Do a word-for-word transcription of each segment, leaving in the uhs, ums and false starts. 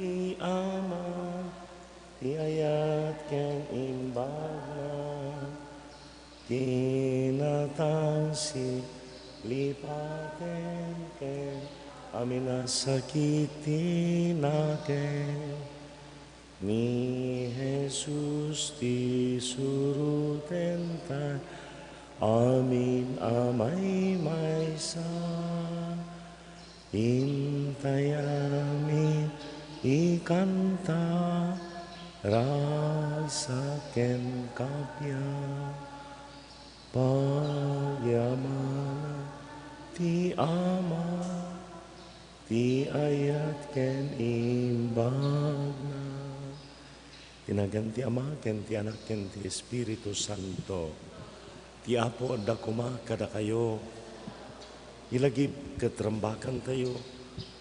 ti Ama, ti ayat ken imbagna, kinatangsit lipaten ken amin a sakit ti nakem. Ni Jesus ti suroten ta amin a maymaysa. Intayamin ikanta, ragsak ken kappia, pagyamanan ti Ama, ti ayat ken imbagna. Ti nagan ti Ama, ken ti Anak, ken ti Espiritu Santo. Ti Apo adda koma kadakayo. Ilagip ket rambakantayo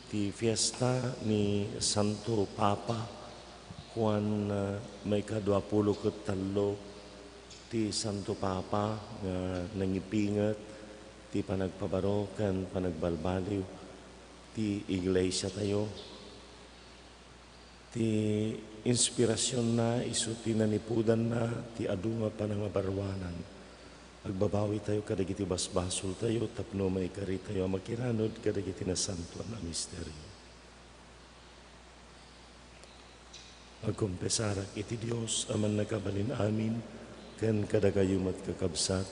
ti fiesta ni Santo Papa Juan, ah, maikadua pulo ket tallo. Ti Santo Papa nga nangipinget ti panagpabaro ken panagbalbaliw ti Iglesia tayo. Ti inspirasionna isu ti nanipudanna ti adu nga panangabaruanan. Agbabawi tayo kadagiti basbasol tayo tapno maikari tayo a makiranud kadagiti nasantoan a misterio. Agkompesarak iti Dios a mannakabalin amin, ken kadakayo met, kakabsat,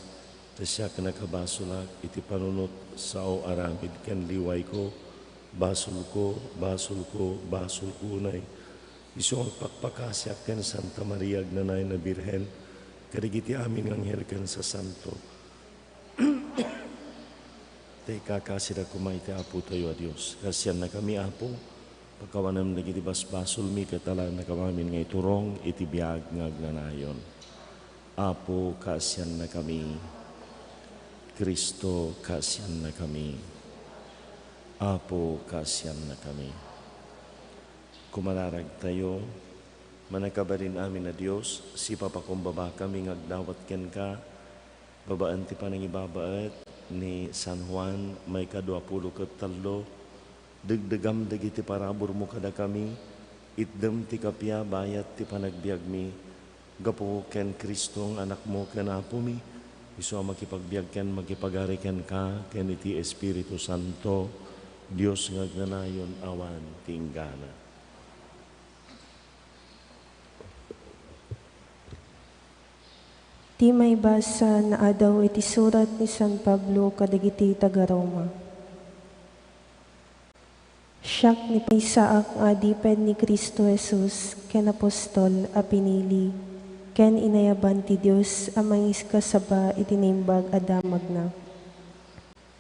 ta siak nakabasolak iti panunot, sao, aramid, ken liwayko. Basolko, basolko, basolko unay. Isu nga agpakpakasiak ken Santa Maria agnanayon a Birhen, kadagiti amin nga anghel ken sasanto. Ta ikakasida koma iti Apotayo a Dios. Kaasiannakami, Apo, pakawanem dagiti basbasolmi ket alaennakami amin nga iturong iti biag nga agnanayon. Apo, kaasiannakami. Cristo, kaasiannakami. Apo, kaasiannakami. Kumararagtayo. Mannakabalin amin a Dios, sipapakumbabakami nga agdawat kenka, babaen ti panangibabaet ni San Juan, maikadua pulo ket tallo. Degdegam dagiti paraburmo kadakami, itdem ti kappia bayat ti panagbiagmi. Gapu ken Cristo nga Anakmo ken Apomi, isu a makipagbiag ken makipagari kenka ken iti Espiritu Santo, Dios nga agnanayon awan ti inggana. Ti maibasa naadaw iti surat ni San Pablo kadagiti taga-Roma. Siak ni paysaak nga adipen ni Cristo Jesus ken apostol a pinili ken inayaban ti Dios a mangikasaba iti naimbag a damagna.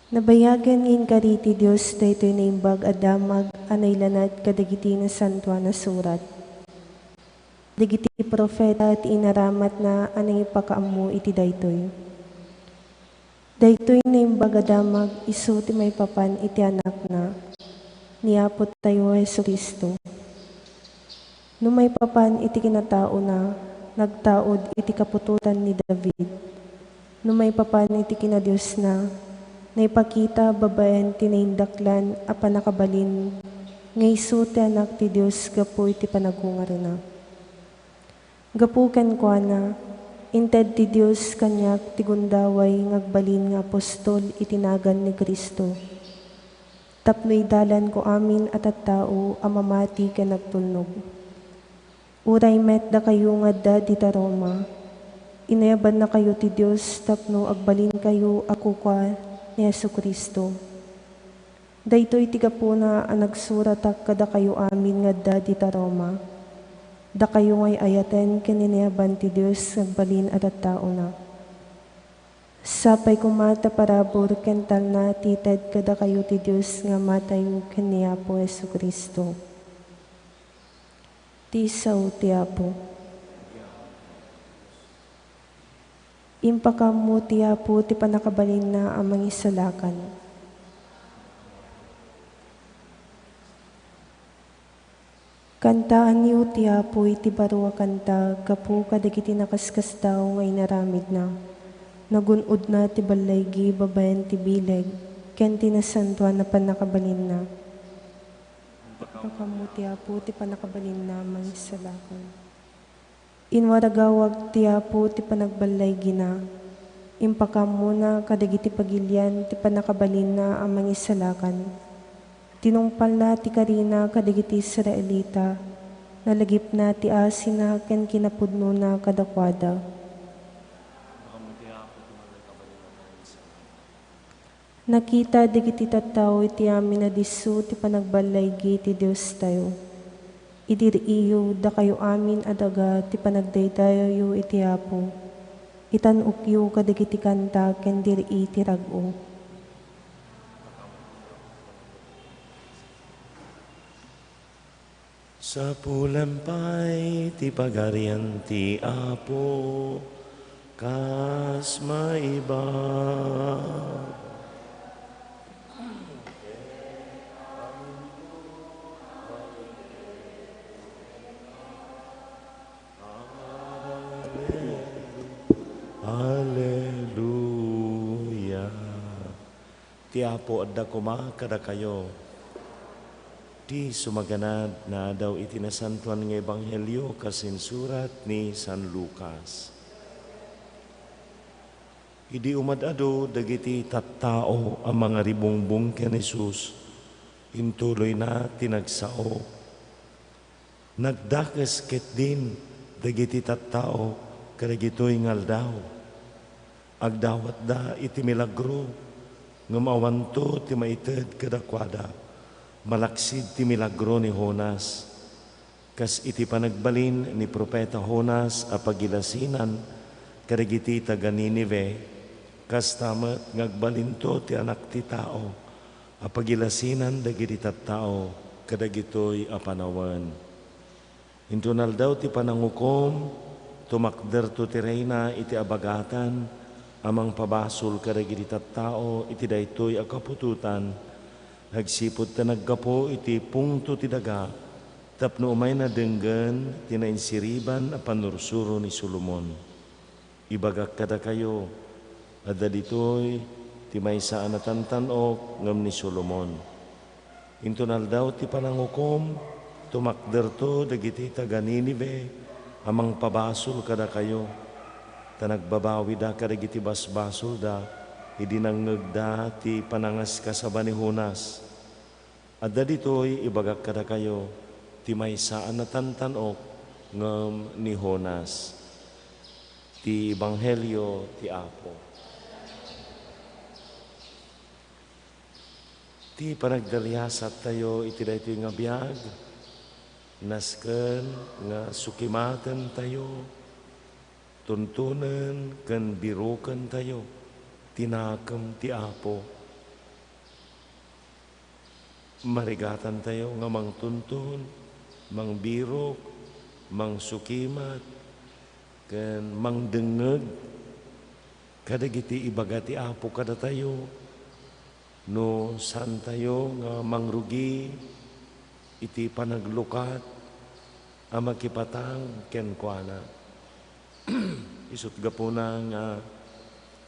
Nabayagen nga inkari ti Dios daytoy naimbag a damag a nailanad kadagiti nasantoan a surat. Dagiti profeta ti inaramatna a nangipakaammo iti daytoy. Daytoy naimbag a damag isu ti maipapan iti Anakna, ni Apotayo Jesu-Cristo. No maipapan iti kinataona, nagtaud iti kaputotan ni David. No maipapan iti kinadiosna, naipakita babaen ti naindaklan a pannakabalin nga isu ti Anak ti Dios gapu iti panagungarna. Gapu kenkuana, inted ti Dios kaniak ti gundaway nga agbalin nga apostol iti nagan ni Cristo, tapno idalanko amin a tattao a mamati ken agtulnog. Uray met dakayo nga adda dita Roma, inayabannakayo ti Dios tapno agbalinkayo a kukua ni Jesu-Cristo. Daytoy ti gapuna a nagsuratak kadakayo amin nga adda dita Roma, dakayo nga ay-ayaten ken inayaban ti Dios nga agbalin a tattaona. Sapay koma ta parabur ken talna ti ited kadakayo ti Dios nga Amatayo ken ni Apo Jesu-Cristo. Ti sao ti Apo. Impakaammo ti Apo ti pannakabalinna a mangisalakan. Kantaanyo ti Apo iti baro a kanta gapu kadagiti nakaskasdaaw nga inaramidna. Nagun-odna ti ballaygi babaen ti bileg ken ti nasantoan a pannakabalinna. Impakaammo ti Apo ti pannakabalinna a mangisalakan. Inwaragawag ti Apo ti panagballaygina. Impakammona kadagiti pagilian ti pannakabalinna a mangisalakan. Tinungpalna ti karina kadagiti Israelita. Nalagipna ti asina ken kinapudnona kadakuada. Nakita dagiti tattao iti amin a disso ti panagballaygi ti Diostayo. Idi ri-iyo, dakayo amin a daga ti panagdaydayawyo iti Apo. Itan-okyo kadagiti kanta ken diri ti rag-o. Sapulen pay ti Pagarian ti Apo kas maiba. Aleluya. Ti Apo adda koma kadakayo. Ti sumaganad nga adaw iti Nasantoan nga Ebanghelio kas insurat ni San Lucas. Idi umad-adu dagiti tattao a mangaribungbong ken Jesus, intuloyna ti nagsao. Nagdakes ketdin dagiti tattao kadagitoy nga aldaw. Agdawatda iti milagro, ngem awanto ti maited kadakuada, malaksid ti milagro ni Jonas. Kas iti panagbalin ni profeta Jonas a pagilasinan kadagiti taga-Ninive, kasta met nga agbalinto ti Anak ti Tao a pagilasinan dagiti tattao kadagitoy a panawen. Inton Aldaw ti Panangukom, tumakderto ti Reyna iti abagatan a mangpabasol kadagiti tattao iti daytoy a kaputotan, agsipud ta naggapu iti pungto ti daga tapno umayna denggen ti nainsiriban a pannursuro ni Solomon. Ibagak kadakayo, adda ditoy ti maysa a natantan-ok ngem ni Solomon. Inton Aldaw ti Panangukom, tumakderto dagiti taga-Ninive a mangpabasol kadakayo, ta nagbabawida kadagiti basbasolda idi nangngegda ti panangaskasaba ni Jonas. Adda ditoy, ibagak kadakayo, ti maysa a natantan-ok ngem ni Jonas. Ti Ebanghelio ti Apo. Ti panagdaliasattayo iti daytoy nga biag, nasken nga sukimatentayo, tuntunen ken birukentayo ti nakem ti Apo. Marigatantayo nga mangtuntun, mangbirok, mangsukimat, ken mangdengngeg kadagiti ibaga ti Apo kadatayo no saantayo nga mangrugi iti panaglukat a makipatang kenkuana. Isut' gapuna nga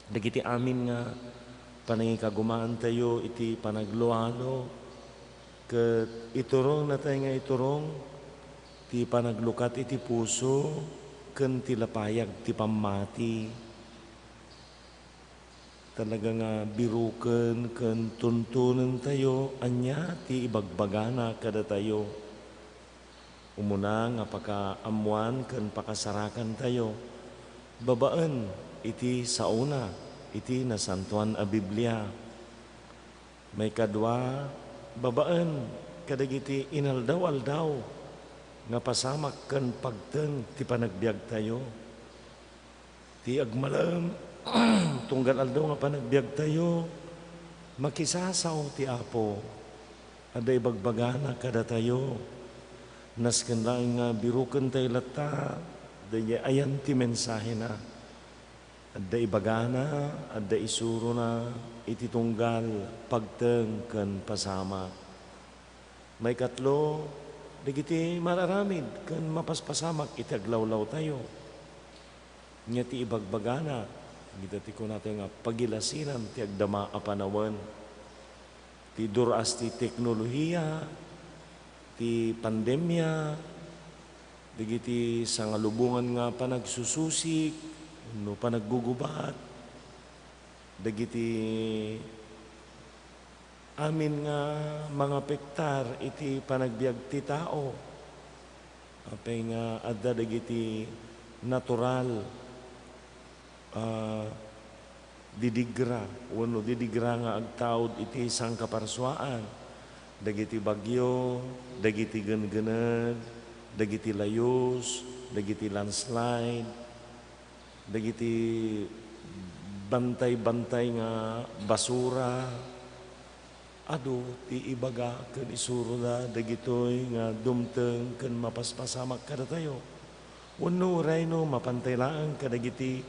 dagiti amin nga panangikagumaantayo iti panaglualo, ket iturongnatay nga iturong ti panaglukat iti puso ken ti lapayag ti pammati. Talaga nga biroken ken tuntunentayo ania ti ibagbagana kadatayo. Umuna nga pakaammoan ken pakasarakantayo babaen iti saona iti Nasantoan a Biblia. Maikadua, babaen kadagiti inaldaw-aldaw nga pasamak ken pagteng ti panagbiagtayo. Ti agmalem, tunggal aldaw nga panagbiagtayo, makisasao ti Apo. Adda ibagbagana kadatayo. Nasken laeng nga birokentayo latta, daydiay ayan ti mensahena. Adda ibagana, adda isurona iti tunggal pagteng ken pasamak. Maikatlo, dagiti mar-aramid ken mapaspasamak iti aglawlawtayo. Ania ti ibagbagana? Dagita ti kunatayo nga pagilasinan ti agdama a panawen. Ti dur-as ti teknolohiya, ti pandemia, dagiti sangalubongan nga panagsususik wenno panaggugubat, dagiti amin nga mangapektar iti panagbiag ti tao. Apay nga adda dagiti natural a didigra wenno didigra nga agtaud iti sangkaparsuaan, dagiti bagyo, dagiti gengened, dagiti layus, dagiti landslide, dagiti bantay-bantay nga basura. Adu ti ibaga ken isuroda dagitoy nga dumteng ken mapaspasamak kadatayo. Wenno uray no mapantay laeng kadagiti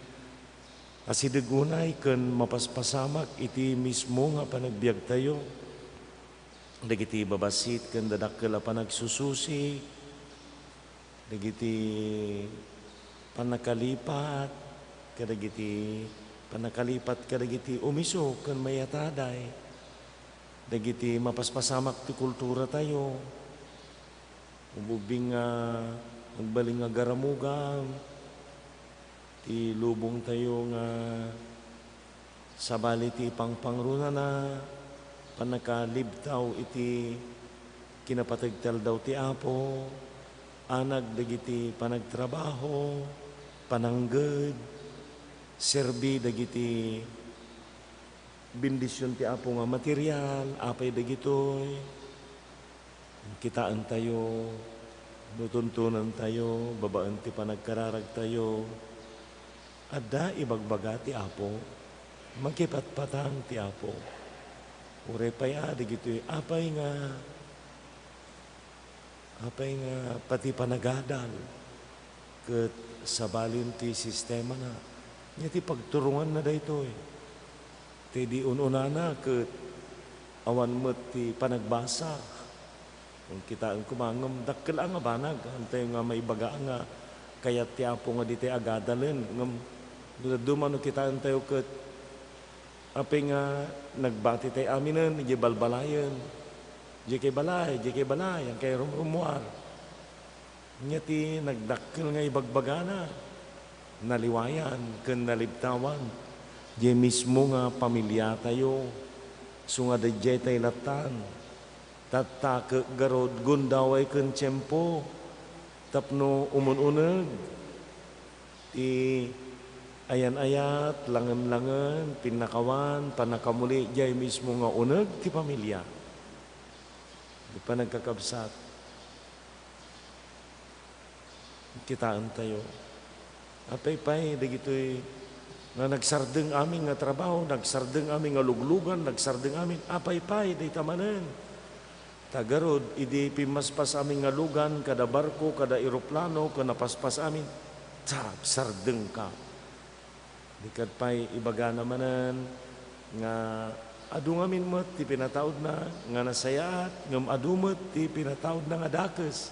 asideg unay ken mapaspasamak iti mismo nga panagbiagtayo, dagiti babassit ken dadakkel a panagsususi, dagiti pannakalipat kadagiti, pannakalipat kadagiti umiso ken mayataday, dagiti mapaspasamak ti kulturatayo, ubbing nga agbalin nga garamugan ti lubongtayo nga sabali ti pangpangrunana, pannakalibtaw iti kinapateg ti aldaw ti Apo, anag dagiti panagtrabaho, panangged, serbi dagiti bendision ti Apo nga material, apay dagitoy. Kitaentayo, no tuntunantayo babaen ti panagkararagtayo, adda ibagbaga ti Apo, makipatpatang ti Apo. Uray pay a dagitoy, apay nga, apay nga pati panagadal ket sabalin ti sistemana. Nia ti pagturonganna daytoy. Ti di un-unana ket awan met ti panagbasa. Kitaen koma ngem dakkel a nga banag, antayo nga maibaga nga kayat ti Apo nga ditay agadalen. Ngem no dadduma no kitaentayo ket apay nga nagbatitay aminen idiay balbalayen. Diay kay balay, diay kay balay, agkay rumrummuar. Nia ti nagdakkel nga ibagbagana, naliwayan ken nalibtawan diay mismo nga pamiliatayo, isu nga daydiay tay lattan. Tattakek garud gundaway ken tiempo tapno umun-uneg ti ayan-ayat, langen-langen, pinnakawan, pannakamuli diay mismo nga uneg ti pamilia. Di panagkakabsat. Kitaentayo. Apay pay dagitoy nga nagsardeng amin nga trabaho, nagsardeng amin nga luglugan, nagsardeng amin. Apay pay dayta manen? Ta garud, idi pimmaspas amin nga lugan, kada barko, kada eroplano, ken napaspas amin, ta, sardengka. Di ket pay ibagana manen nga adu ngamin met ti pinataudna nga nasayaat, ngem adu met ti pinataudna nga dakes.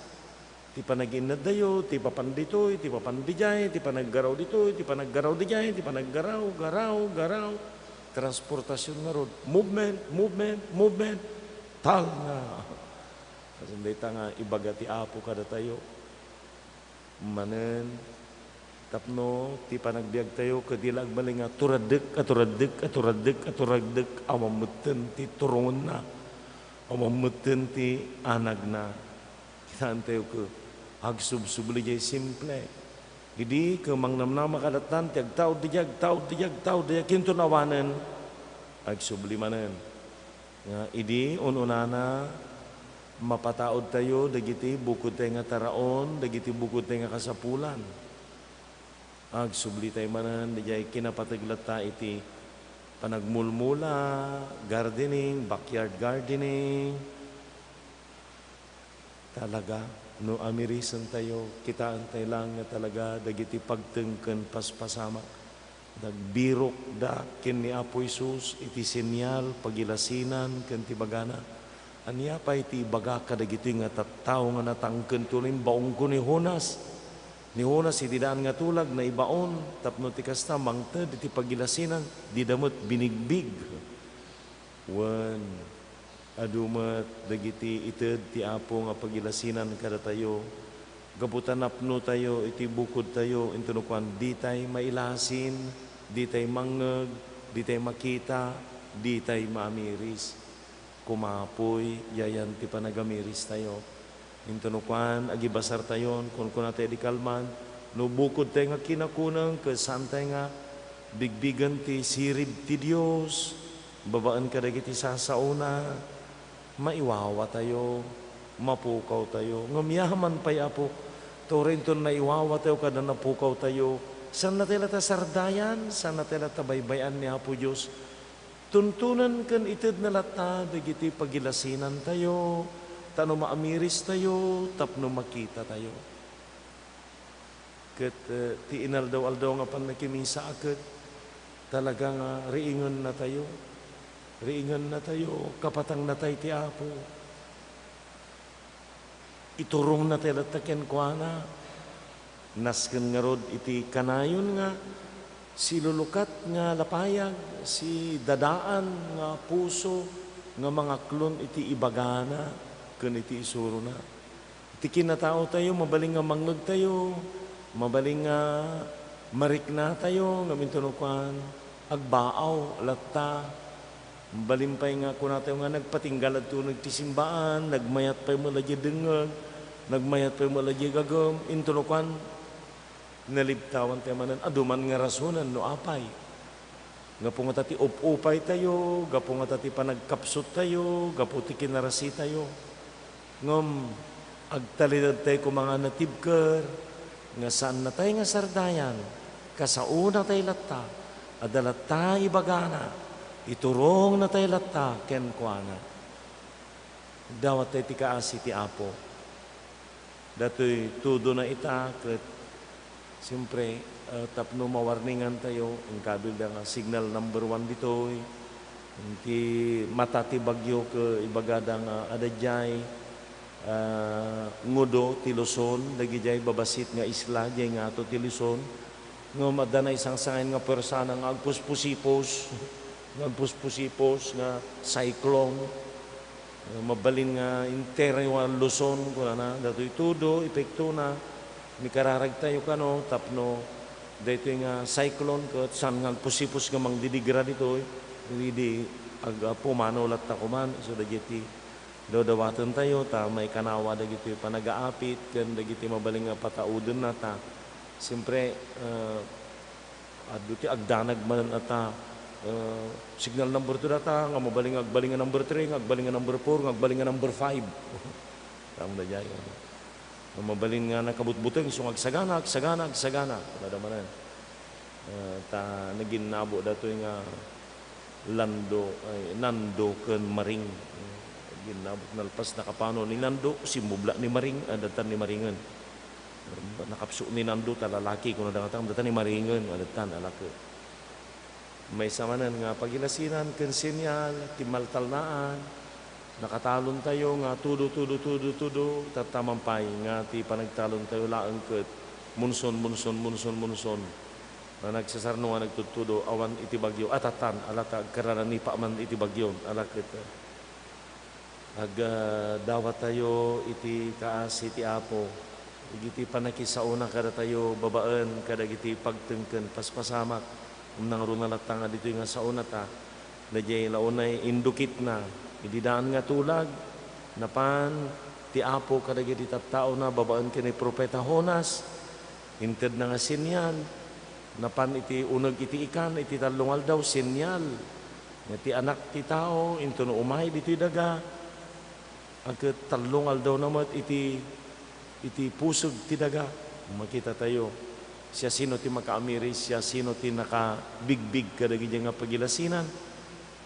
Ti panaginnaddayo, ti papan ditoy, ti papan didiay, ti panaggaraw ditoy, ti panaggaraw didiay, ti panaggaraw, garaw, garaw. Transportasion ngarud. Movement, movement, movement. Talna. Kasano dayta nga ibaga ti Apo kadatayo? Manen, tapno ti panagbiagtayo ket di la agbalin nga turaddek, a turaddek, a turaddek, a turaddek, awan metten ti turongenna, awan metten ti anagna. Kitaentayo ket agsubsubli diay simple. Idi ket mangnamnama kadattan ti agtaud didiay, agtaud didiay, agtaud didiay, kinto awanen, agsubli manen. Nga idi un-unana, mapataudtayo dagiti bukodtay nga taraon, dagiti bukodtay nga kasapulan. Agsublitay manen, diay kinapateg latta iti panagmulmula, gardening, backyard gardening. Talaga, no amirisentayo, kitaentay laeng nga talaga dagiti pagteng ken paspasamak. Nagbirokda ken ni Apo Jesus iti senial, pagilasinan, ken ti bagana, "Ania pay ti ibaga kadagitoy nga tattao nga natangken ti ulim? Baonko ni Jonas." Ni Jonas, iti daan nga tulag, naibaon, tapno ti kasta, mangted iti pagilasinan, dida met binigbig. Wen, Adu met dagiti ited ti Apo nga pagilasinan kadatayo, gapu ta napnotayo iti bukodtayo, intono kuan, ditay mailasin, ditay mangngeg, ditay makita, ditay maamiris. Kumapoy, yayan ti panagamiristayo. Intono kuan, agibasartayon, kunkunatayo idi kalman, no bukodtayo nga kinakuneng, ket saantay nga bigbigen ti sirib ti Dios, babaen kadagiti sasaona, maiwawatayo, mapukawtayo. Ngem yaman pay, Apo, ta uray inton naiwawatayo kada napukawtayo, saannatayo latta sardayan, saannatayo latta baybay-an ni Apo Dios. Tuntunen ken itedna latta dagiti pagilasinantayo, ta no maamiristayo, tapno makitatayo. Ket, eh, ti inaldaw-aldaw nga pannakimisa a ket talaga nga riingennatayo. Riingennatayo, kapatangnatay ti Apo. Iturongnatay latta kenkuana. Nasken ngarud iti kanayon nga silulukat nga lapayag, sidadaan nga puso nga mangaklon iti ibagana ken iti isurona. Iti kinataotayo, mabalin nga mangngegtayo, mabalin nga mariknatayo, ngem intono kuan, agbaaw latta. Mabalin pay nga kunatayo nga nagpatinggal adto nagti simbaan, nagmayat pay met la diay dengngeg, nagmayat pay met la diay gagem, intono kuan, nalibtawantayo manen, adu man nga rasonen no apay. Gapu ngata ti up-upaytayo, gapu ngata ti panagkapsuttayo, gapu ti kinarasitayo. Ngem agtalinaedtayo koma nga natibker nga saannatay nga sardayan, kasaonatay latta, adda latta ibagana, iturongnatay latta kenkuana. Dawattay ti kaasi ti Apo. Datoy tudona ita ket, siempre, eh, tapno mawarningantayo, inkabilda nga signal number one ditoy. Iti mata ti bagyo ket ibagada nga adda diay, ah, ngudo ti Luzon, dagidiay babassit nga isla, diay ngato ti Luzon. Ngem adda naisangsangayan nga puersana nga agpuspusipos, nga agpuspusipos, nga cyclone. Mabalin nga entero nga Luzon, kunana, datoy tudo, epektona, mikararagtayo kano, tapno daytoy nga cyclone ket saan nga agpuspos nga mangdidigra ditoy, idi ag-, pumanaw latta koman, isu dagiti dawdawatentayo, ta maikanawa dagitoy panagaapit, ken dagiti mabalin nga pataudenna, ta, siempre, eh, Adu ti agdanag manen a ta, eh, signal number two data, nga mabalin nga agbalin nga number three, nga agbalin nga number four, nga agbalin nga number five. Tama na dyan, ano. Nga mabalin nga nakabutbuteng, isu nga agsagana, agsagana, agsagana. Kunada manen. Eh, ta naginnabo datoy nga Lando, ay, Nando ken Maring. Ginnabot nalpas nakapano ni Nando, simmubla ni Maring, adatan ni Maringen. Nakapso ni Nando, ta lalaki, kuna dangata, adatan ni Maringen, adatan, alake. Maysa manen nga pagilasinan ken senyal, timmaltalnaan, nakatalontayo nga tudo, tudo, tudo, tudo, tatta man pay nga ti panagtalontayo laeng ket monson, monson, monson, monson. Nga nagsasarno nga nagtudtudo, awan iti bagyo, a, tattan, ala ta agkararanipa man iti bagyo, ala ket, ag-, ah, dawatayo iti kaasi ti Apo, iti pannakisaona kadatayo babaen kadagiti pagtengken paspasamak. Nangruna latta nga ditoy nga saona ta, daydiay la unay indukitna, idi daan nga tulag, napan ti Apo kadagiti tattaona babaen ken ni Profeta Jonas, intedna nga senyal, napan iti uneg iti ikan, iti tallo nga aldaw, senyal nga ti Anak ti Tao, intono umay ditoy daga, a ket tallo nga aldawna met iti, iti puseg ti daga. Makitatayo, siasino ti makaamiri, siasino ti nakabigbig kadagiti nga pagilasinan.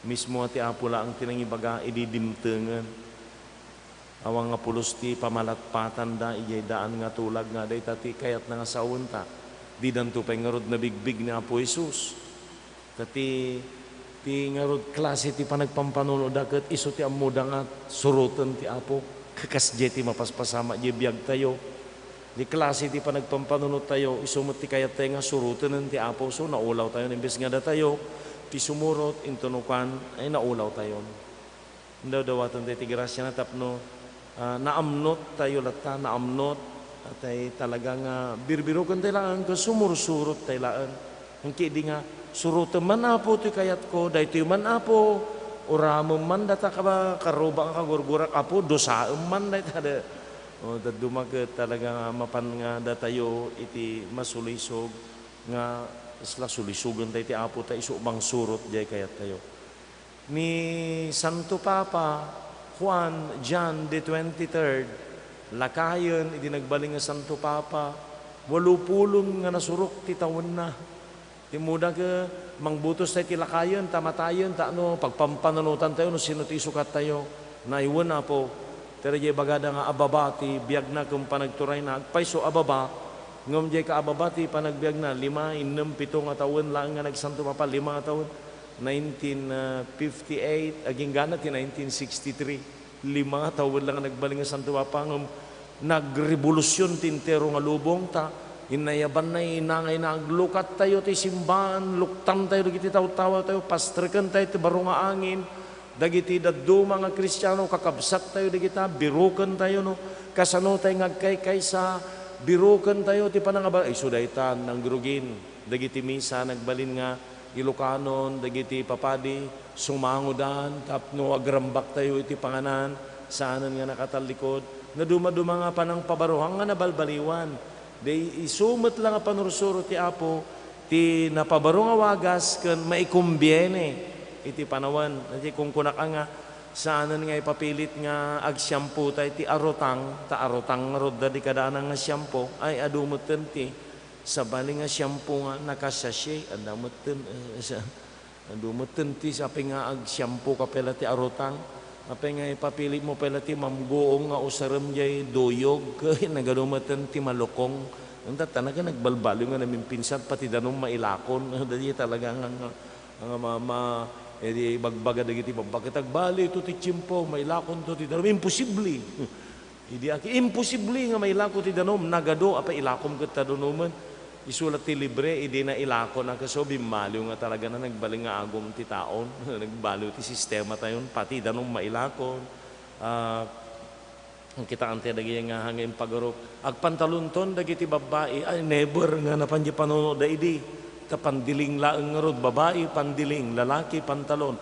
Mismo a ti Apo laeng ti nangibaga idi dimtengen. Awan nga pulos ti pamalatpatanda idiay daan nga tulag nga dayta ti kayatna nga sawenta. Didanto pay ngarud nabigbig ni Apo Jesus. Ta ti, ti ngarud klase ti panagpampanunoda ket isu ti ammoda nga suroten ti Apo. Kasdiay ti mapaspasamak diay biagtayo. Ti klase ti panagpampanunottayo, isu met ti kayattayo nga surotenen ti Apo. So, naulawtayon imbes nga datayo ti sumurot, intono kuan, ay naulawtayon. Dawdawaten tayo ti grasya na tapno, ah, naamnot tayo latta, naamnot, ah, tay talaga nga birbiroken tayo laeng, ket sumursurot tayo laeng. Ngem di nga, surotem man, Apo, ti kayatko, daytoy man, Apo, uramem man data ka-, karuba nga kagurgurak, Apo, dusaem man dayta da. O, dadduma ket talaga nga mapan nga datayo iti masulisog nga isla sulisogen tayo ti Apo ta isu mangsurot jay kayat tayo. Ni Santo Papa Juan John the twenty-third, lakayen idi nagbalin nga Santo Papa, walopulon nga nasurok ti tawenna. Ti muda ket mangbutos tayo ti lakayen, ta matayen, ta no, pagpampananutan tayo no sino ti isukat tayo. Naiwen, Apo, ti daydiay bagada nga ababa ti biagna ken panagturayna, agpayso ababa, ngem jay kaababa ti panagbiagna, lima, innem, pito nga tawen laeng nga nagsanto Papa, lima nga tawen. Nineteen fifty-eight, agingga na ti nineteen sixty-three. Lima nga tawen lang nga nagbalin nga Santo Papa, ngem nagrebolusion ti entero nga lubong, ta inayabanna, inangayna, aglukat tayo ti simbaan, luktan tayo dagiti taw-tawa tayo, pastreken tayo ti baro nga angin, dagiti dadduma nga Kristiano, kakabsat tayo dagita, biroken tayo, no, kasano tayo nga agkaykaysa, biroken tayo ti panangaba-, isu dayta, nangrugin. Dagiti misa nagbalin nga Ilocanon, dagiti papadi, sumangodan tapno agrambaktayo iti panganan, saanen nga nakatallikod. Nadumaduma nga panangpabaruan nga nabalbaliwan. Di isu met la nga panursuro ti Apo, ti napabaro nga wagas ken maikombiene iti panawen. Iti kunkunaka nga, saanen nga ipapilit nga agsiampo tayo ti arutang, ta arutang ngarud dadi kadaanan nga siampo, ay adu metten ti Sabali nga siampo nga nakasachet, adda metten, eh, sa-, adu metten ti sapay nga agsiampo ka pay la ti arutang. Apay nga ipapili mo pay la ti mamguong nga usarem jay duyog, nagadu metten ti malukong. Anta, talaga nagbalbaliw nga naminpinsan, pati danum mailakon. Daydi talaga nga, nga, nga ma-, ma-, eh, di bagbaga dagiti babba ket agbaliw to ti tiempo, mailakon to ti danum. Imposible. Idi aki-, imposible nga mailako ti danum, nagadu, apay ilakom ket ta danumen. Isu la ti libre, idi nailako na, kaso bimmaliw nga talaga na nagbalin nga agum ti taon. Nagbaliw ti sistema tayon, pati danum mailakon. Ah, ang kitaan ti dagiti nga hangin pagurok. Agpantalonton dagiti babbai, ay, never nga napan di panuno da idi. Ta pandiling laeng ngarud, babai, pandiling, lalaki, pantalon.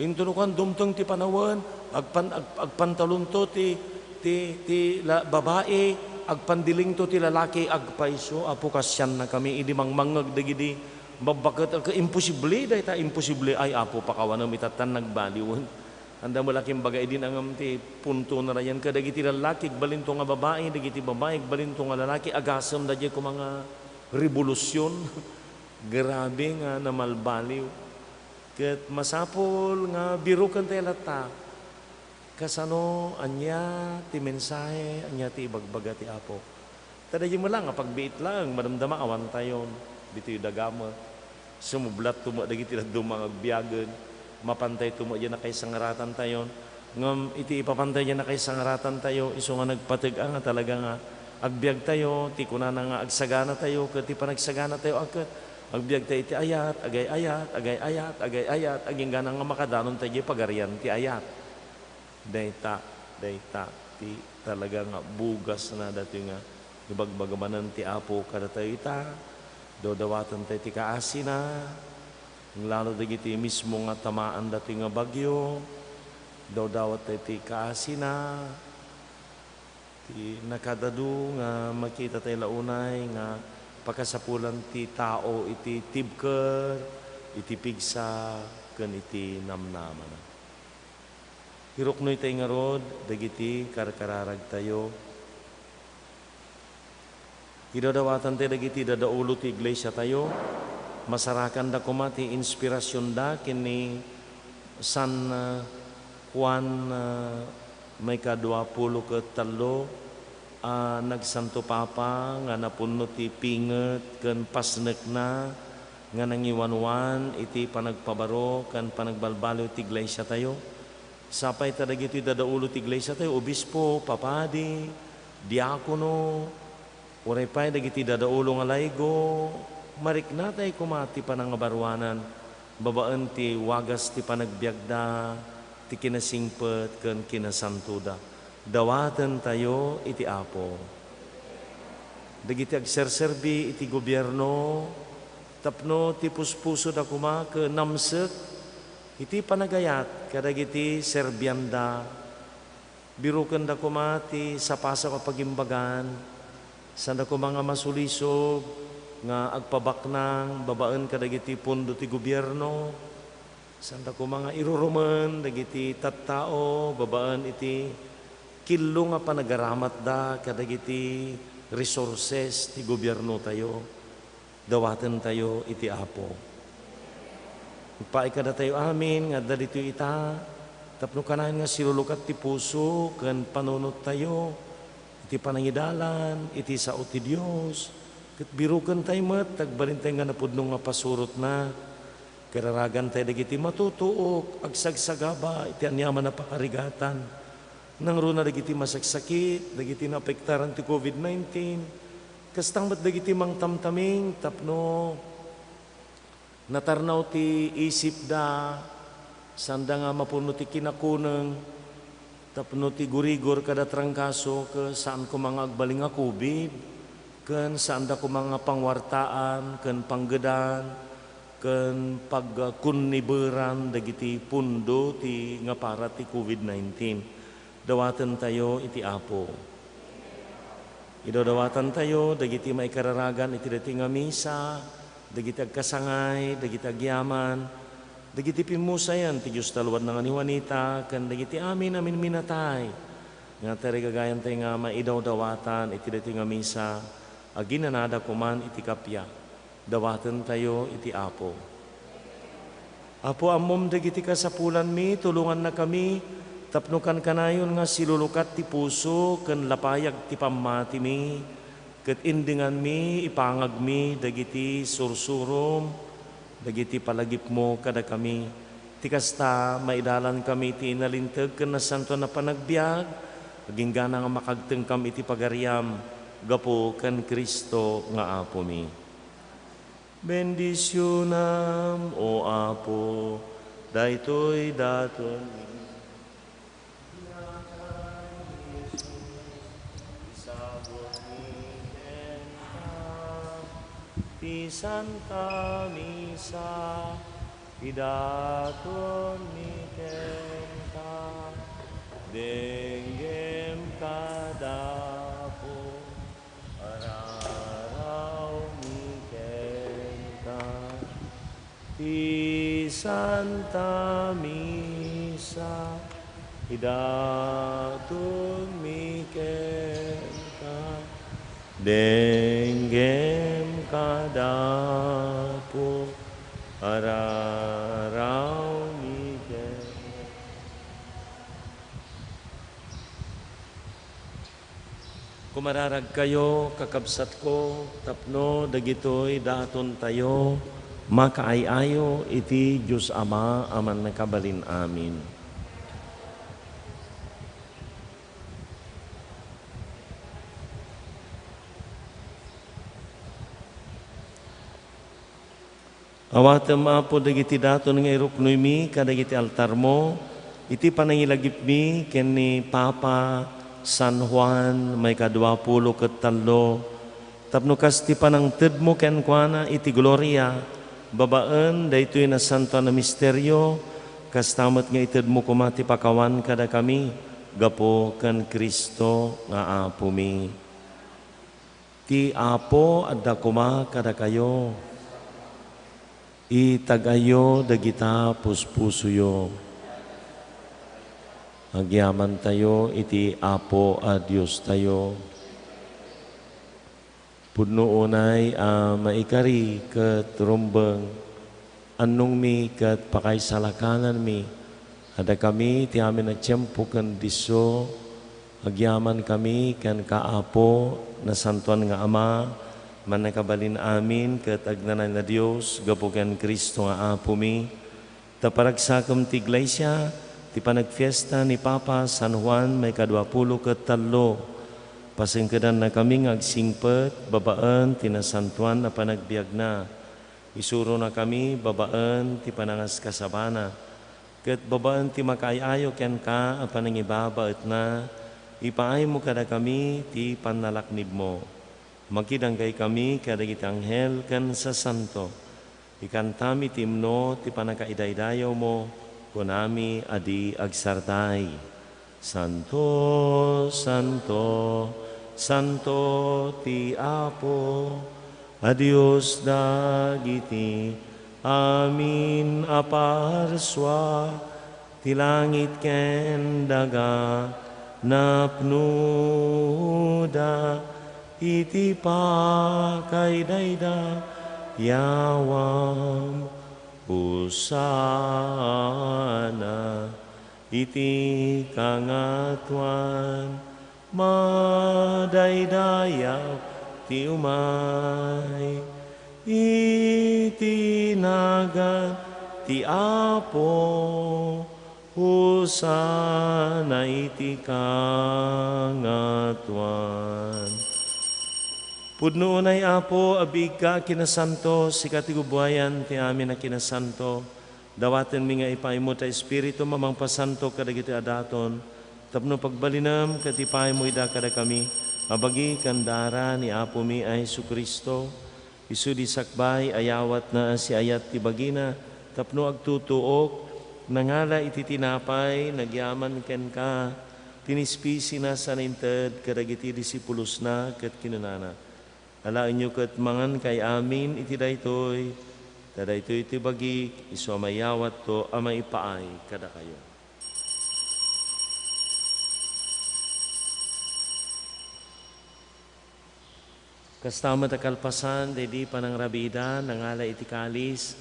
Intono kan dumteng ti panawen, agpan-, ag-, agpantalonto ti, ti, ti la-, babai, agpandilingto ti lalaki, agpayso, Apo, kasiannakami idi mangmangngeg dagidi babbaket, ag-, imposible dayta, imposible. Ay, Apo, pakawanem ita tan nagbaliwen. Anda mo la kimbaga idi nangem ti punto na rayen kadagiti lalaki, agbalinto nga babai, dagiti babai, agbalinto nga lalaki, agasem daydiay koma nga rebolusion. Grabe nga namalbaliw. Ket masapul nga biroken tayo latta, kasano, ania ti mensahe, ania ti ibagbaga ti Apo. Ta daydi met la nga pagbiit laeng, madamdama awan tayon, ditoy dagame. Sumublatto met dagiti dadduma nga agbiagen, mapantayto met diay nakaisangaratantayon. Ngem iti ipapantay diay nakaisangaratantayo, isu nga nagpateg-a nga talaga nga agbiagtayo, ti kunana nga agsaganatayo, ket ti panagsaganatayo a ket agbiagtayo iti ayat, agay-ayat, agay-ayat, agay-ayat, agingga na nga makadanon tayo diay pagarian ti ayat. Dayta, dayta ti talaga nga bugas na datoy nga ibagbaga manen ti Apo kadatayo ita. Dawdawaten tayo ti kaasina. Lalo dagiti mismo nga tamaan datoy nga bagyo, dawdawat tayo ti kaasina. Ti nakadadu nga makita tayo la unay nga pakasapulan ti tao iti tibker, iti pigsa, ken iti namnamana. Iruknoy tayo ngarud dagiti karkararagtayo. Idadawatan tayo dagiti dadaulo ti iglesia tayo. Masarakanda koma ti inspirasionda ken ni San, ah, Juan, ah, maikadua pulo ket tallo a nagsanto papa nga napunno ti pinget ken pasnekna nga nangiwanwan iti panagpabaro ken panagbalbaliw ti iglesia tayo. Sapay ta dagitoy dadaulo ti iglesia tayo, obispo, papadi, diakono, uray pay dagiti dadaulo nga laygo, mariknatay koma ti panangabaruanan babaen ti wagas ti panagbiagda ti kinasingpet ken kinasantoda. Dawatentayo iti Apo. Dagiti agserserbi iti gobierno tapno ti puspusoda koma ket namsek iti panagayat kadagiti serbianda. Birukenda koma ti sapasao a pagimbagan, sanda koma nga masulisog nga agpabaknang babaen kadagiti pondo ti gobierno, sanda koma nga irurumen dagiti tattao babaen iti killo nga panagaramatda kadagiti resources ti gobiernotayo. Dawatentayo iti Apo. Agpaay kadatayo amin nga adda ditoy ita, tapno kanayon nga silulukat ti puso ken panunottayo iti panangidalan iti sao ti Dios, ket birukentayo met, agbalintay nga napudno nga pasurotna. Kararagantay dagiti matutuok, agsagsagaba iti aniaman a pakarigatan. Nangruna dagiti masaksakit, dagiti naapektaran ti covid nineteen, kasta met dagiti mangtamtaming tapno natarnaw ti isipda, sanda nga mapuno ti kinakuneng, tapno ti gurigor kada trangkaso, ket saan koma nga agbalin nga covid, ken saanda koma nga pangwartaan, ken panggedan, ken pagkunniberan dagiti pundo ti nga para ti covid nineteen. Dawatentayo iti Apo. Idawdawatantayo dagiti maikararagan iti daytoy nga misa, dagiti agkasangay, dagiti agyaman, dagiti pimmusayan ti Diosta luadna nga ni Juanita, ken dagiti amin a minminatay nga tarigagayantay nga maidawdawatan iti daytoy nga misa, aginanada koman iti kappia. Dawatentayo iti Apo. Apo, ammom dagiti kasapulanmi, tulongannakami tapno kankanayon nga silulukat ti puso ken lapayag ti pammatimi, ket indenganmi ipangagmi dagiti sursurom, dagiti palagipmo kadakami. Ti kasta, maidalankami iti nalinteg ken nasantoan a panagbiag, agingga nga makagtengkam iti pagariam gapu ken Cristo nga Apomi. Bendisionam, O Apo, daytoy daton. Isagutmi kenka ti Santa Misa, idatonmi kenka, denggem kada Apo. Ararawmi kenka ti Santa Misa, idatonmi kenka, denggem kada Apo, ararawmi kenka. Kumararagkayo, kakabsatko, tapno dagitoy datontayo makaay-ayo iti Dios Ama a Mannakabalin-amin. Awatem, Apo, dagiti daton nga iruknoymi kadagiti altarmo iti panangilagipmi ken ni Papa San Juan maikadua pulo ket tallo, tapno kas ti panangtedmo kenkuana iti gloria babaen daytoy nasantoan a misterio, kasta met nga itedmo koma ti pakawan kadakami gapu ken Cristo nga Apomi. Ti Apo adda koma kadakayo. Itag-ayyo dagita puspusoyo. Agyamantayo iti Apo a Diostayo. Pudno unay a maikari ket rumbeng, annongmi ket pakaisalakananmi. Addakami ti amin a tiempo ken disso, agyamankami kenka, Apo, nasantoan nga Ama, mannakabalin-amin ket agnanayon a Dios gapu ken Cristo nga Apomi. Ta paragsakem ti iglesia, ti panagfiesta ni Papa San Juan maikadua pulo ket tallo, pasengkedannakami nga agsingpet babaen ti nasantoan a panagbiagna. Isuronakami babaen ti panangaskasabana. Ket babaen ti makaay-ayo kenka a panangibabaetna, ipaaymo kadakami ti pannalaknibmo. Makidanggay kami kadagiti anghel ken sasanto. Ikantami ti imno ti pannakaidaydayawmo, kunami a di agsardai. Santo, santo, santo ti Apo a Dios dagiti amin a parsua, ti langit ken daga napnoda iti pakaidaydayawan. Hosanna iti kangatoan. Madaydayaw ti umay iti nagan ti Apo. Hosanna iti kangatoan. Pudno unay, Apo, a biigka a kinasanto, sika ti gubuayan ti amin a kinasanto. Dawatenmi nga ipaaymo ta Espiritu a mangpasanto kadagiti a daton, tapno pagbalinem ket ipaaymo ida kadakami a bagi ken dara ni Apomi a Jesu-Cristo. Isu di sakbay a yawatna a siayat ti bagina tapno agtutuok, nangala iti tinapay, nagyaman kenka, tinispisina sa nainted kadagiti disipulosna ket kinunana, "Alaenyo ket mangankay amin iti daytoy, ta daytoy ti bagik, isu a mayawatto a maipaay kadakayo." Kasta met a kalpasan daydi panangrabiida, nangala iti kalis,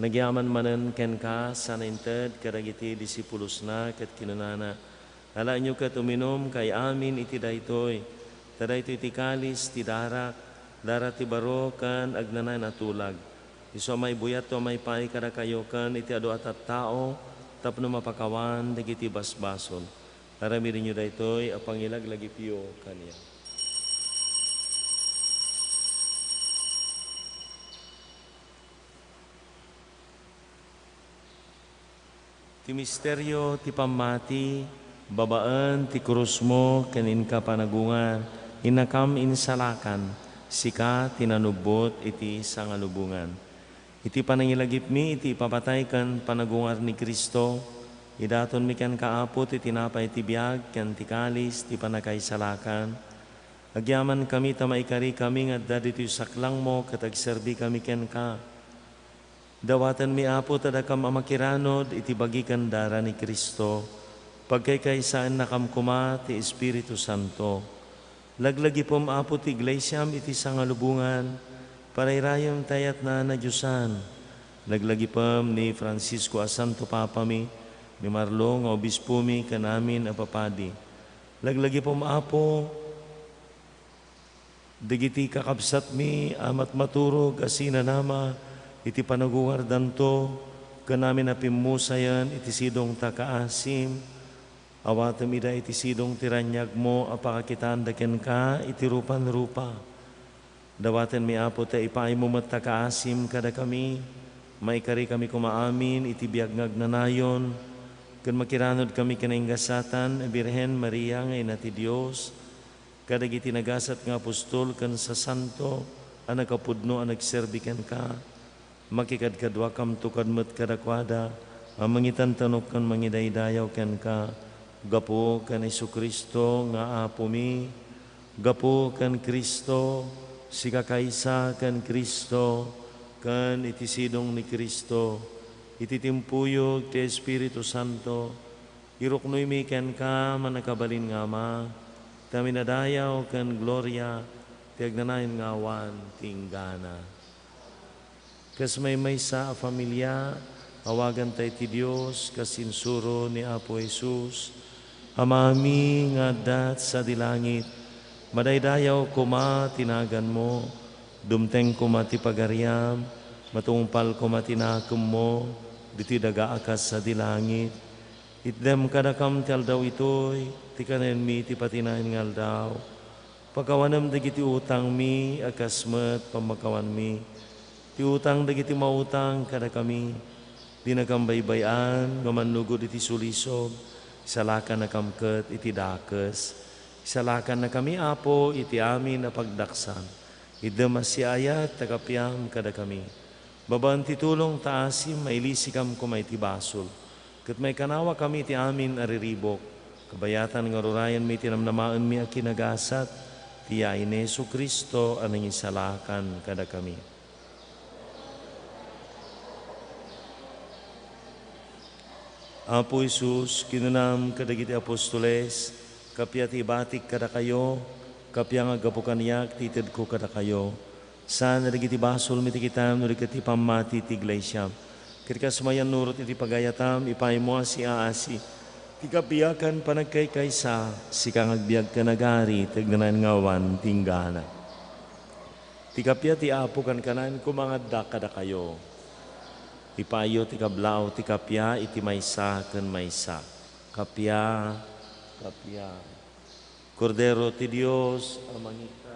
nagyaman manen kenka, sa nainted kadagiti disipulosna ket kinunana, "Alaenyo ket uminumkay amin iti daytoy, ta daytoy ti kalis ti darak, darak ti baro ken agnanayon a tulag. Isu a maibuyatto a maipaay kadakayo ken iti adu a tattao tapno mapakawan dagiti basbasol. Aramidenyo daytoy a pangilaglagipyo kaniak." Ti misterio ti pammati, babaen ti krusmo ken inka panagungar, innakam insalakan, sika ti nanubbot iti sangalubongan. Iti panangilagipmi iti ipapatay ken panagungar ni Cristo, idatonmi kenka, Apo, ti tinapay ti biag ken ti kalis ti pannakaisalakan. Agyamankami ta maikarikami nga adda ditoy saklangmo ket agserbikami kenka. Dawatenmi, Apo, ta dakam a makiranod iti bagi ken dara ni Cristo. Pagkaykaysaennakam koma ti Espiritu Santo. Laglagipem, Apo, ti Iglesiam iti sangalubongan, parayrayem ta yatna a nadiosan. Laglagipem ni Francisco a Santo Papami, ni Marlo nga Obispomi, ken amin a papadi. Laglagipem, Apo, dagiti kakabsatmi a matmaturog a sinanama iti panagungardanto, ken amin a pimmusayen iti sidong ta kaasim. Awatem ida iti sidong ti raniagmo a pakakitaanda kenka iti rupan-rupa. Dawatenmi, Apo, ta ipaaymo met ta kaasim kadakami. Maikarikami koma amin iti biag nga agnanayon, ken makiranodkami ken naingasatan a Birhen Maria nga Ina ti Dios, kadagiti nagasat nga apostol ken sasanto a nakapudno a nagserbi kenka. Makikadkaduakamto kad-, met kadakuada a mangitantanok ken mangidaydayaw kenka, gapu ken Jesu-Cristo nga Apomi, gapu ken Cristo, sikakaysa ken Cristo, ken iti sidong ni Cristo, iti timpuyog ti Espiritu Santo, iruknoymi kenka, mannakabalin nga Ama, ti amin a dayaw ken gloria ti agnanayon nga awan ti inggana. Kas maymaysa a familia, awaganta iti Dios kas insuro ni Apo Jesus, Amami nga adda sadi langit, madaydayaw koma ti naganmo, dumteng koma ti pagariam, matungpal koma ti nakemmo, ditoy daga a kas sadi langit. Itdem kadakam ti aldaw itoy, ti kanenmi ti patinayan nga aldaw. Pakawanem dagiti utangmi a kas met pammakawanmi ti utang dagiti mautang kadakami. Dinakam baybay-an nga mannugod iti sulisog, isalakannakam ket iti dakes. Isalakannakami, Apo, iti amin a pagdaksan. Iddem a siaayat ta kapiam kadakami. Babaen ti tulong ta asim, mailisikam koma iti basol, ket maikanawakami iti amin a riribuk. Kabayatan nga rurayenmi ti namnamaenmi a kinagasat, ti yain ni Jesu-Cristo a nangisalakan kadakami. Apo Jesus, kinunam kadagiti apostoles, "Kappia ti ibatik kadakayo, kappia nga aggapu kaniak ti itedko kadakayo." Saan dagiti basolmi ti kitam, no di ket ti pammati ti iglesia. Ket kas mayannurot iti pagayatam, ipaymo a siaasi ti kabiakan panagkaykaysa, sika nga agbiag ken agari, ti agnanayon nga awan tinggana. Ti kappia ti Apo kankananko nga adda kadakayo. Ipaayyo ti kablaaw ti kappia iti maysa ken maysa. Kappia, kappia. Kordero ti Dios a mangikkat.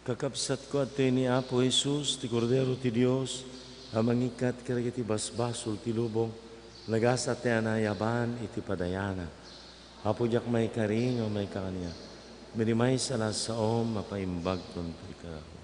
Kakabsatko, adtoy ni Apo Jesus, ti Kordero ti Dios, a mangikkat kadagiti basbasol ti lubong, nagasat ti anayaban iti padayana. Apo, diak maikari nga maikakaniak. Madi maysa la saom, mapaimbagton ti kararuam.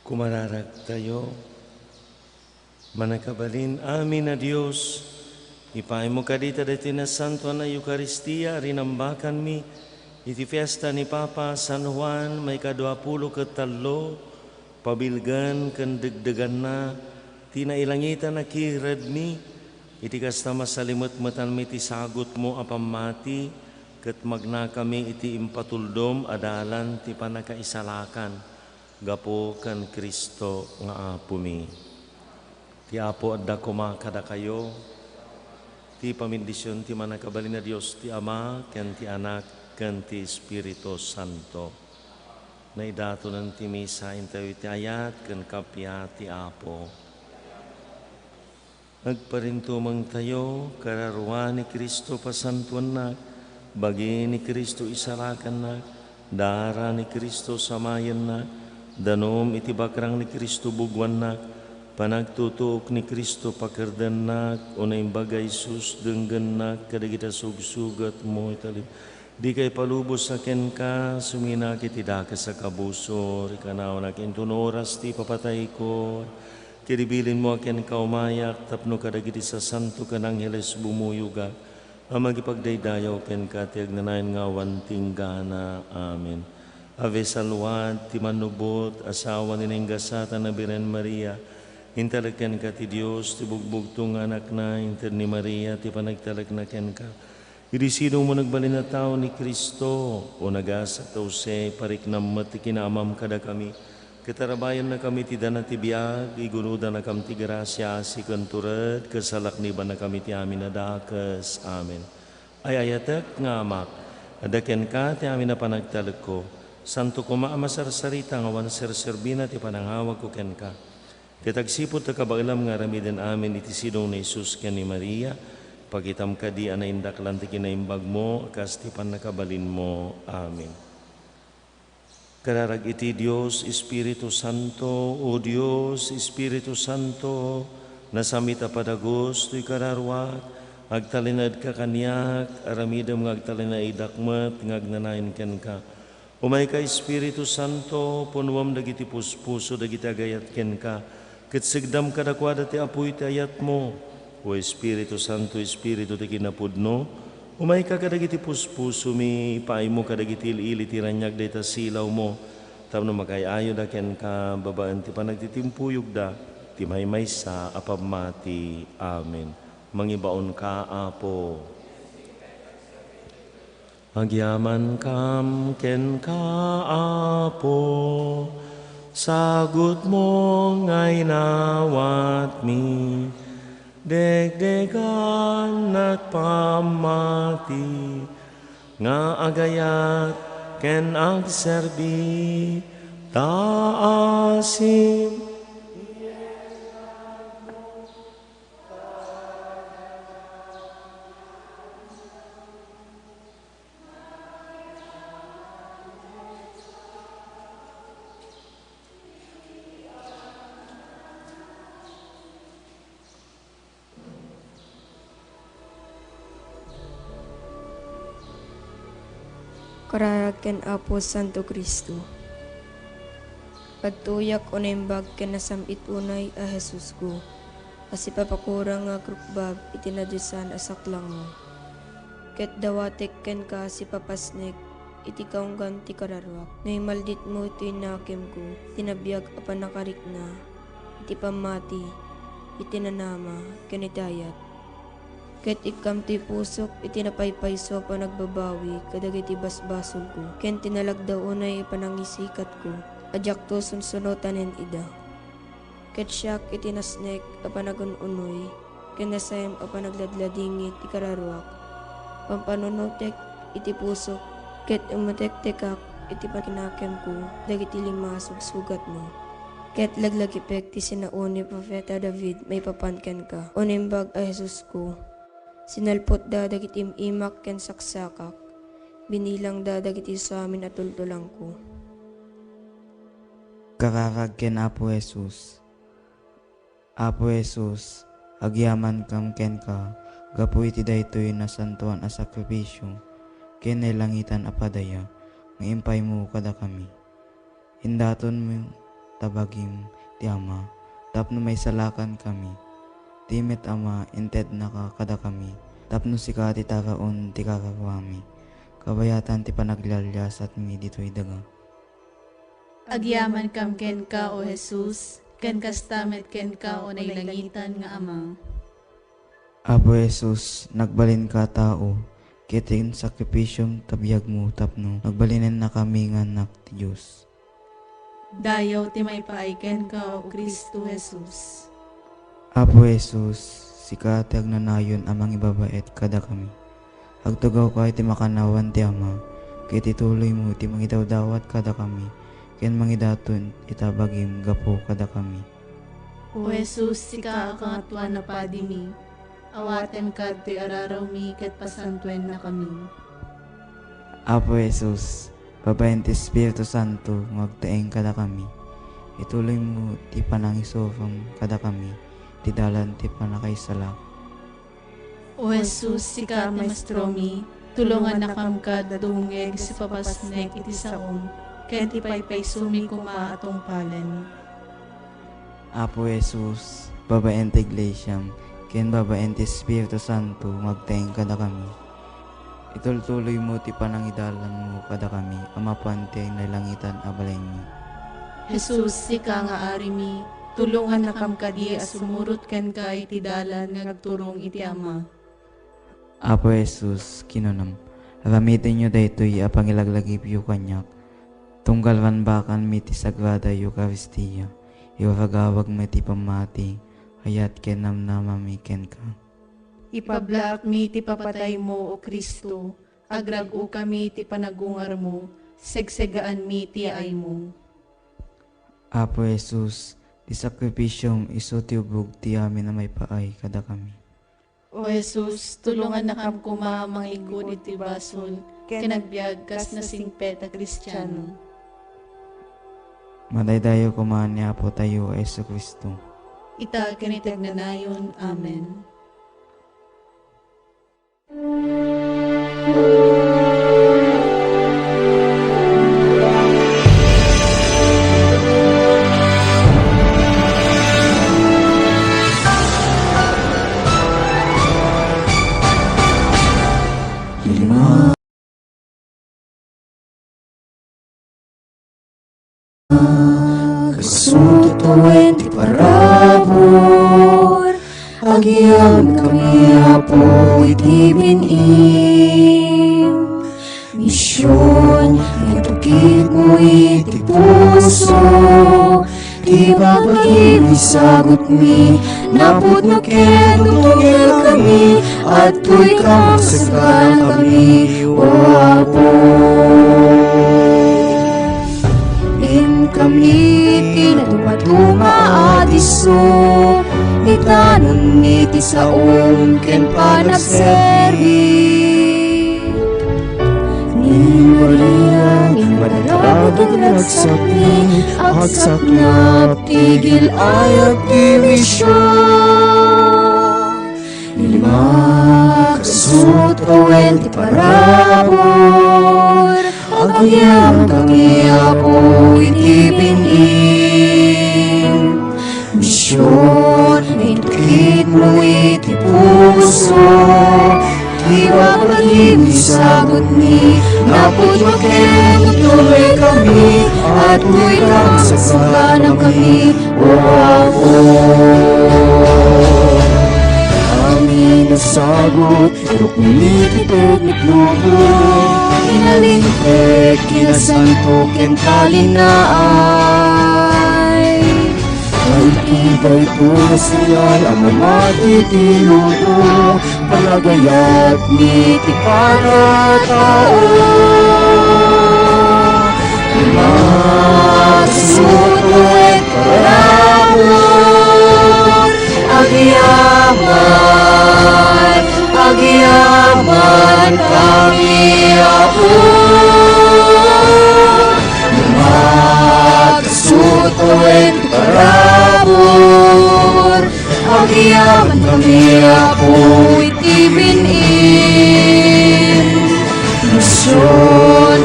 Kumararagtayo. Mannakabalin amin a Dios, ipaaymo kadi ta daytoy nasantoan a Eukaristia a rinambakanmi iti fiesta ni Papa San Juan maikadua pulo ket tallo, pabilgen ken degdeganna ti nailangitan a kiredmi, iti kasta, masalimetmetanmi ti sagutmo a pammati ket magnakami iti impatuldom a dalan ti pannakaisalakan gapu ken Cristo nga Apomi. Ti Apo adda koma kadakayo. Ti pamindision ti Mannakabalin a Dios ti Ama, ken ti Anak, ken ti Espiritu Santo. Naidatonen ti misa, intayo iti ayat ken kappia ti Apo. Agparintumengtayo. Kararua ni Cristo pasantoannak, bagi ni Cristo isalakannak, dara ni Cristo samayennak, danum iti bakrang ni Cristo bugoannak, panagtutuok ni Cristo pakerdennak, o Naimbag a Jesus denggennak kadagiti sugsugatmo iti talib-, dika ipalubos a kenka, suminak iti dakes a kabusor, ikanawanak inton oras ti ipapatayko. Ket ibilinmo a kenka umayak tapno kadagiti sasanto ken angheles bumuyogak a mangipagdaydayaw kenka ti agnanayon nga awan tinggana. Amen. Ave Salwad, ti Mannubot, asawa ni naingasat a Birhen Maria, intalek kenka ti Dios, ti bugbugtong nga Anakna, inted ni Maria ti panagtalekna kenka. Idi sidongmo nagbalin a tao ni Cristo, o nagasat a Jose, pariknam met ti kinaamam kadakami, ket arabbayannakami ti dana ti biag, igunodanakam ti grasia, asi ken tured, ket salaknibannakami ti amin a dakes. Amen. Ay-ayatek nga Amak, adda kenka ti amin a panagtalekko. Santo koma a masarsarita nga awan serserbina ti panangawagko kenka. Ket agsipud ta kabaelam nga aramiden amin iti sidong ni Jesus ken ni Maria, pakitam kadi a naindaklan ti kinaimbagmo a kas ti pannakabalinmo. Amen. Kararag iti Dios, Espiritu Santo, O Dios, Espiritu Santo, nasamit a padagus toy kararuak, agtalinaedka kaniak, aramidem nga agtalinaidak met nga agnanayon kenka. Umayka, Espiritu Santo, punuem dagiti puspuso dagiti agayat kenka, ket segdam kadakuada ti apuy ti ayatmo. O Espiritu Santo, Espiritu ti kinapudno, umayka kadagiti puspusomi, ipaaymo kadagiti il-ili ti raniag dayta silawmo, tapno makaay-ayoda kenka babaen ti panagtitimpuyogda ti maymaysa a pammati. Amen. Mangibaonka, Apo. Agyamankam kenka, Apo, sagutmo nga inawatmi, degdegannak pammati nga agayat ken agserbi, ta asim Kararag ken Apo Santo Cristo. Agtuyak o naimbag ken nasam-it unay a Jesusko, a sipapakurang nga agrukbab iti nadiosan a saklangmo. Ket dawatek kenka sipapasnek iti kaunggan ti kararuak. No imalditmo toy nakemko, ti nabiag a pannakarikna iti pammati, iti nanama, ken iti ayat. Ket ikkam toy pusok iti napaypayso a panagbabawi kadagiti basbasolko, ken ti nalagda unay a panangisikatko a diakto sunsunotanen ida. Ket siak iti nasnek a panagun-unoy, ken nasayam a panagladladingit ti kararuak. Pampanunotek iti pusok, ket umetektekak iti pakinakemko dagiti lima a sugsugatmo. Ket laglagipek ti sinao ni Profeta David maipapan kenka, O Naimbag a Jesusko. Sinalpotda dagiti im-imak ken saksakak, binilangda dagiti isu amin a tultulangko. Kararag ken Apo Jesus. Apo Jesus, agyamankam kenka gapu iti daytoy nasantoan a sakrifisio ken nailangitan a padaya nga impaymo kadakami. Indatonmo ta bagim ti Ama, tapno maisalakankami. Ti met, Ama, intednaka kadakami, tapno sika ti taraon ti kararuami, kabayatan ti panaglialiasatmi ditoy daga. Agyamankam kenka, O Jesus, ken kasta met kenka, O nailangitan nga Ama. Apo Jesus, nagbalinka a tao, ket ti sakrifisiom ta biagmo tapno nagbalinennakami nga annak ti Dios. Dayaw ti maipaay kenka, O Cristo Jesus. Apo Jesus, sika ti agnanayon a mangibabaet kadakami. Agtugawka iti makannawan ti Ama, ket ituloymo ti mangidawdawat kadakami, ken mangidaton ita bagim gapu kadakami. O Jesus, sika a Kangatoan a Padimi, awatenka ditoy ararawmi ket pasantuennakami. Apo Jesus, babaen ti Espiritu Santo nga agtaeng kadakami, ituloymo ti panangisurom kadakami ti dalan ti pannakaisalakan. O Jesus, sika ti Maestromi, tulongannakam kad dumngeg iti sipapasnek iti saom, ken ti paypaysomi koma a tungpalen. Apo Jesus, babaen ti iglesiam, ken babaen ti Espiritu Santo nga agtaeng kadakami, itultuloymo ti panangidalanmo kadakami a mapan ti nailangitan a balaymi. Jesus, sika nga Arimi, tulongannakam kadi a sumurot kenka iti dalan nga agturong iti Ama. Apo Jesus, kinunam, aramidyo daytoy a pangilaglagipyo kaniak, tunggal rambakanmi ti Sagrada Eukaristia, iwaragawagmi ti pammati, ayat ken namnamami kenka. Ipablaakmi ti papataymo, O Cristo, agrag-okami ti panagungarmo, segsegaanmi ti yaaymo. Apo Jesus, ti sakrifisiom isu ti ubog ti amin a maipaay kadakami. O Jesus, tulongannakam koma a mangikkud iti basol ken agbiag kas nasingpet a Kristiano. Madaydayaw koma ni Apotayo a Jesu-Cristo. Ita ken iti agnanayon. Amen. Lima. Kasutuen ti parabur, agyamankami, Apo, iti bin-im. Mision, intukitmo iti puso, ti babagim isagutmi, naputmo ken tutugerkami, adtoy kam saganakami, O Apo. Inkami ti natumatuma a disso, itanonmi ti saom ken panagserbi. Ni Maria, immadalag nga agsakmi, agsaknap ti gil-ayag ti mision. Lima, kasutuen ti parabur, agyamankami, Apo, iti bin-im. Mision, intukitmo iti puso, ti babagim isagutmi, naputmo ken tutugerkami, adtoy kam saganakami, O Apo. Amin a sagut, iruknomi ti teknik lupo, inalinteg, kinasanto, ken talinaay. Ay, iti daytoy a sian a mamati ti lupo, panagayat ni ti pangatao. Masutuek parabur, agyaman, agyaman kami, Apo. Masutuek parabur, agyaman kami, Apo, iti bin-im. Mision,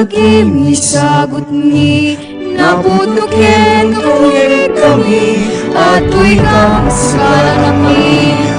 Kim isagutmi, naputo ken kami, atoy kang saranami.